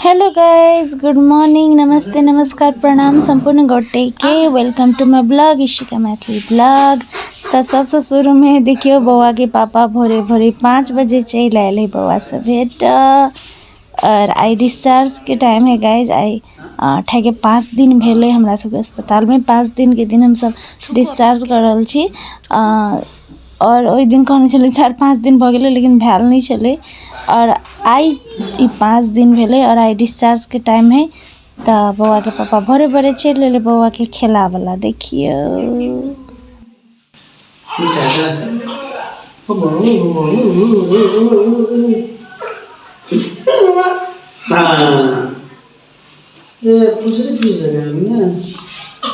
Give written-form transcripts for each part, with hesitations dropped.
Hello guys, good morning, नमस्ते, नमस्कार, प्रणाम सम्पूर्ण गोटे के। Welcome to my blog Ishika Maithili blog. तऽ सबसँ शुरूमे देखियौ बौआके पापा भोरे भोरे 5 बजे चलि आयल है बौआसँ भेट। और आइ डिस्चार्जके टाइम है गाइज। आइ ठेके 5 दिन भेलै हमरा सबके अस्पतालमे। 5 दिनके दिन हमसब डिस्चार्ज कऽ रहल छी। और ओहि दिन कहने छलै 4-5 दिन भऽ गेलै, लेकिन भेल नहि छलै। और आइ ई 5 दिन भेलै और आइ डिस्चार्जके टाइम है। तऽ बौआके पापा भोरे भोरे चलि एलै बौआके खेलावला। देखियौ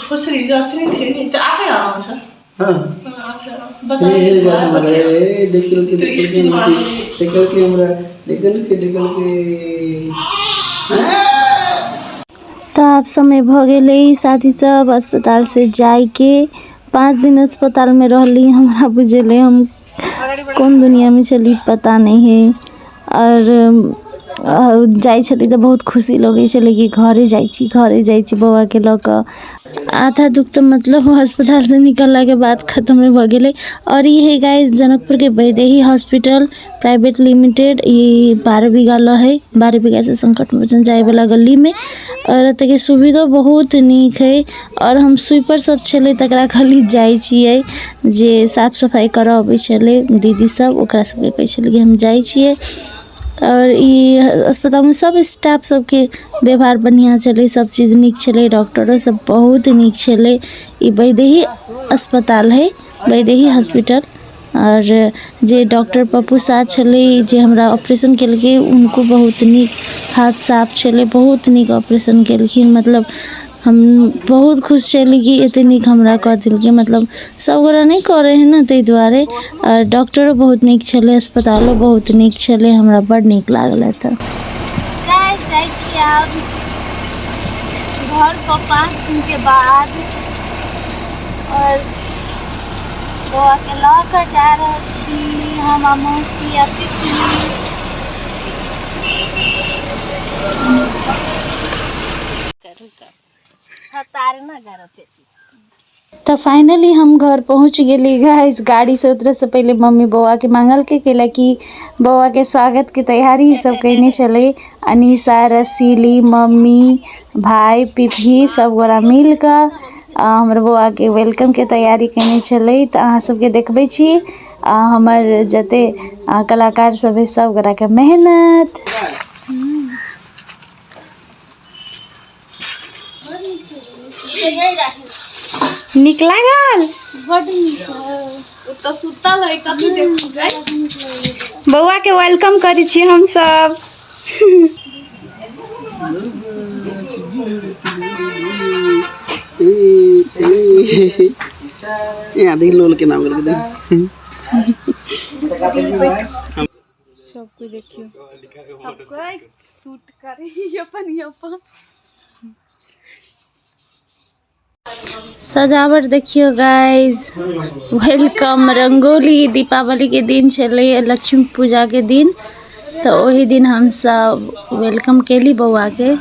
फुस्री जसरी थियो नि त्यो आफै हराउँछ। तऽ आब समय भऽ गेलै साथी सब अस्पतालसँ जाइके। 5 दिन अस्पतालमे रहली, हमरा बुझेलै हम कोन दुनियामे छली पता नहि है। और जाइ छली तऽ बहुत खुशी लगै छलै कि घरे जाइ छी, घरे जाइ छी बौआके लऽ कऽ। आधा दुख तऽ मतलब अस्पतालसँ निकललाके बाद खतमे भऽ गेलै। और ई है गाइस जनकपुरके वैदेही हॉस्पिटल प्राइवेट लिमिटेड। ई 12 बीघा लऽ है, 12 बीघासँ संकट मोचन जाइवला गलीमे। और एतऽके सुविधो बहुत नीक है। और हम स्वीपर सब छलै तकरा कहली जाइ छियै, जे साफ सफाइ करऽ अबै छलै दीदी सब, ओकरा सबके कहै छलियै कि हम जाइ छियै। और ई अस्पतालमे सब स्टाफ सबके व्यवहार बढ़िआँ छलै, सब चीज नीक छलै, डॉक्टरो सब बहुत नीक छलै। ई वैदेही अस्पताल है, वैदेही हॉस्पिटल। और जे डॉक्टर पप्पू साह छलै जे हमरा ऑपरेशन केलकै, हुनको बहुत नीक हाथ साफ छलै, बहुत नीक ऑपरेशन केलखिन। मतलब हम बहुत खुश छली कि एते नीक हमरा कऽ देलकै। मतलब सब गोटा नहि करै हइ ने, ताहि दुआरे। आओर डॉक्टरो बहुत नीक छलै, अस्पतालो बहुत नीक छलै, हमरा बड़ नीक लागल एतऽ। जाइ छी आब घर पर 5 दिन के बाद और बौआ के लऽ कऽ जा रहल छी हम आ मौसी आ पिपी। तऽ फाइनली हम घर पहुँच गेली गाइस। गाड़ीसँ उतरैसँ पहिले मम्मी बौआके मांगलकै, कैला कि बौआके स्वागतके तैयारी सब कयने छलै। अनीसा, रसीली, मम्मी, भाय, पिपही सब गोरा मिल कऽ हमर बौआके वेलकमके तैयारी कयने छलै। तऽ अहाँ सबके देखबै छी हमर जते कलाकार सब है सब गोराके मेहनत। नीक लागल? ओ तऽ सुतल है, कथी देखबै? बौआ के welcome करै छी हमसब। यहाँ देखि लोल के नाम करके देख। सब कोई देखियो। सब कोई सूट करे अपन अपन। सजावट देखियो गाइस, welcome rangoli. Deepawali के दिन छलै, लक्ष्मी पूजा के दिन, तऽ ओहि दिन हमसब welcome केली बौआ के।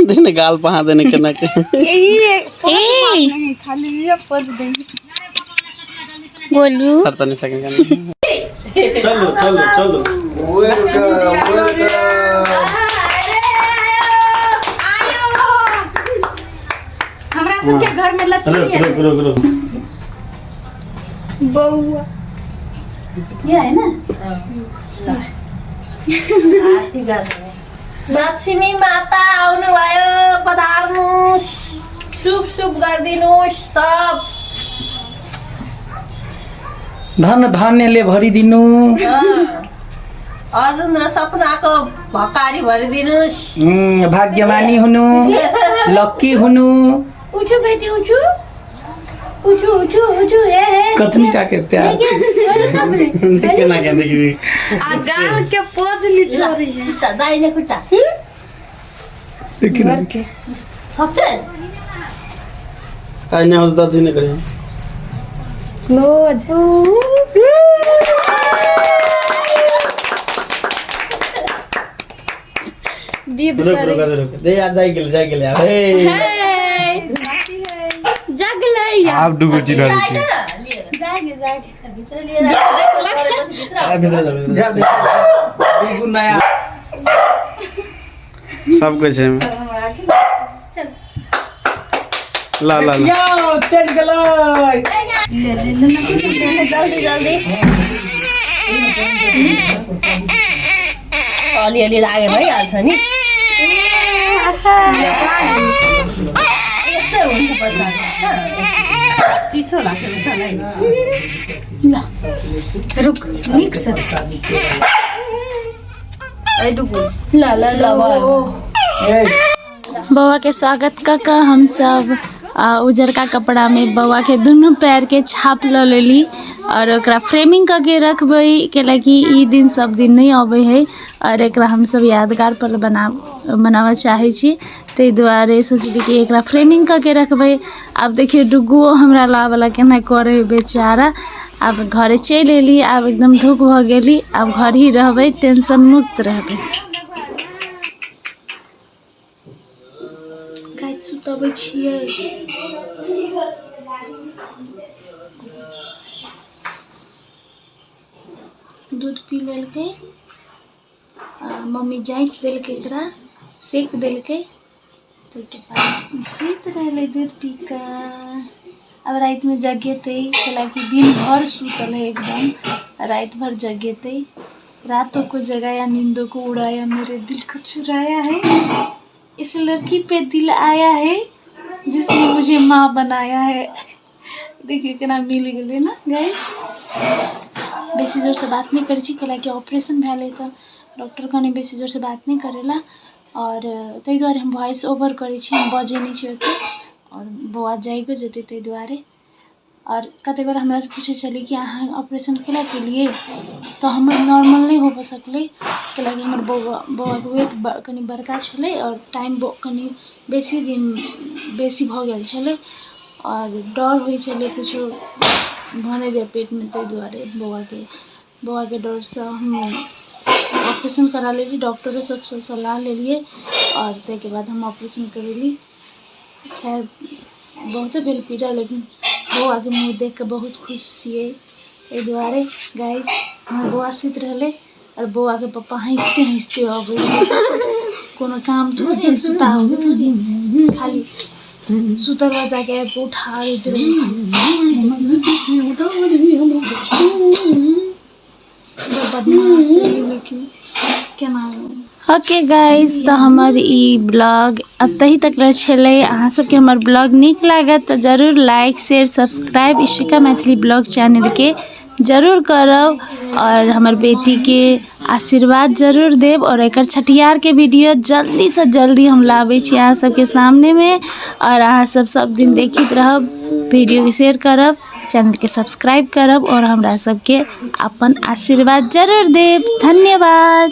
देने गाल पहा देने केना के। ए खाली ये पज दे गोलू हर तनी सेकंड का। चलो चलो चलो। Welcome welcome. हमरा सबके घर में लक्ष्मी रुक है। रुक रुक रुक। बौआ ये है ना। लक्ष्मी माता आउनुभयो, पधार्नुहोस्, शुभ शुभ गरिदिनुहोस् सब। धन धान्यले भरिदिनु। अरुण र सपनाको भकारी भरिदिनुहोस्। भाग्यमानी हुनु, लक्की हुनु। उठु बेटी, उठु उठु उठु उठु, ए ए। कतनी टाके प्यार। केना के देखि। आ गाल के पोज निचोरी है। खुट्टा, दाहिने खुट्टा। देखि न। सक्सेस। काहे नहीं होता दिन करे। क्लोज। विध रुक करे रुक रुक दे यार जाई गेल जाई गेल यार हे जगलै आब डुगो चिन्ह छै जागे जागे आ भीतर जा भीतर जा डुगु नया जा। सब कुछ है ला ला ला यो चलि गेलै जल्दी जल्दी अलिअलि लागे भइहाल्छ नि यस्तै हुन्छ पछाडि चिसो लाग्छ रुक नीक से ल ल ल बौआ के स्वागत कऽ कऽ हमसब उजरका कपड़ामे बौआके दुनू पैरके छाप लऽ लेली आओर ओकरा फ्रेमिंग कऽ के रखबै कैलाकि ई दिन सब दिन नहि अबै हइ आओर एकरा हमसब यादगार पल बनाबऽ चाहै छी ताहि दुआरे सोचली कि एकरा फ्रेमिंग कऽ के रखबै। आब देखियौ डुग्गुओ हमरा लाबऽला केना करै हइ बेचारा। आब घरे चलि अयली, आब एकदम ढुक भऽ गेली, आब घर ही रहबै, टेंशन मुक्त रहबै। गाइस सुतबै छियै। दूध पी लेलकै, मम्मी जाँति देलकै, एकरा सेक देलकै, ताहिके बाद सुति रहलै दूध पी कऽ। आब रातिमे जगेतै, कैलाकि दिन भर सुतल है एकदम, राति भर जगेतै। रातों को जगाया, नींदों को उड़ाया, मेरे दिल को चुराया है, इस लड़की पे दिल आया है जिसने मुझे माँ बनाया है। देखिए केना मिल गेलै ने गाइस। बेसी जोरसँ बात नहि करै छी, कैलाकि ऑपरेशन भेल अइ तऽ डॉक्टर कहने बेसी जोरसँ बात नहि करै लए, आओर ताहि दुआरे हम वॉइस ओवर करै छी, हम बजै नहि छी ओतेक, आओर बौआ जागिओ जेतै ताहि दुआरे। आओर कतेक गोटा हमरासँ पूछै छलै कि अहाँ ऑपरेशन केना केलियै, तऽ हमर नॉर्मल नहि होबऽ सकलै, कैलाकि हमर बौआके वेट कनि बड़का छलै आओर टाइम कनि बेसी दिन बेसी भऽ गेल छलै, आओर डर होइ छलै किछो भऽ नहि जाय पेटमे, ताहि दुआरे बौआके डरसँ हम ऑपरेशन करा लेली। डॉक्टरो सबसँ सलाह लेलियै आओर ताहिके बाद हम ऑपरेशन करेली। खैर बहुते भेल पीड़ा, लेकिन बौआके मुँह देखि कऽ बहुत खुश छियै। एहि दुआरे गाइस हमर बौआ सुति रहलै आओर बौआके पप्पा हँसिते हँसिते अबै। कोनो काम थोड़े, सुताबै थोड़े, खाली सुतल बच्चाके आबि कऽ उठाबैत रहै। बदमाश है, लेकिन केना। ओके गाइस, तऽ हमर ई ब्लॉग एतहि तक छलै। अहाँ सबके हमर ब्लॉग नीक लागत तऽ जरूर like, share, subscribe Ishika Maithili blog चैनलके जरूर करब आओर हमर बेटीके आशीर्वाद जरूर देब। आओर एकर छठियारके वीडियो जल्दीसँ जल्दी हम लाबै छी अहाँ सबके सामनेमे, आओर अहाँ सब सब दिन देखैत रहब। वीडियोके शेयर करब, चैनलके सब्सक्राइब करब आओर हमरा सबके अपन आशीर्वाद जरूर देब। धन्यवाद।